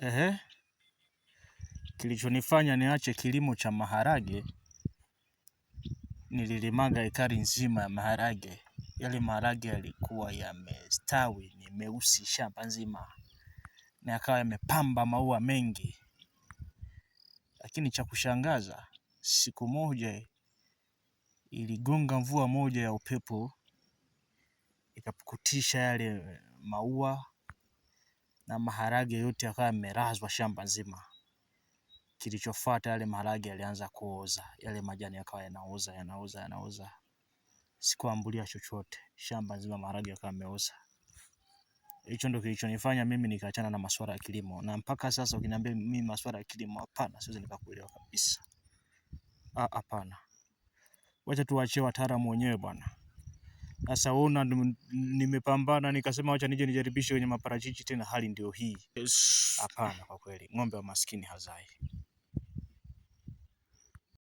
Ehe, kilichonifanya niache kilimo cha maharage, nililimaga ekari nzima ya maharage. Yale maharage yalikuwa yamestawi, ni meusi shamba nzima, na yakawa yamepamba maua mengi. Lakini cha kushangaza, siku moja iligonga mvua moja ya upepo, ikapukutisha yale maua na maharage yote yakawa yamelazwa shamba nzima. Kilichofuata yale maharage yalianza kuoza, yale majani yakawa yanaoza yanaoza yanaoza. Sikuambulia chochote, shamba nzima maharage yakawa yameoza. Hicho ndo kilichonifanya mimi nikaachana na masuala ya kilimo, na mpaka sasa ukiniambia mimi masuala ya kilimo, hapana, siwezi nikakuelewa kabisa. Ah, hapana, wacha tuwaachie wataalamu wenyewe bwana. Sasa ona, nimepambana nikasema wacha nije nijaribishe kwenye maparachichi tena, hali ndio hii. Hapana, kwa kweli ng'ombe wa maskini hazai.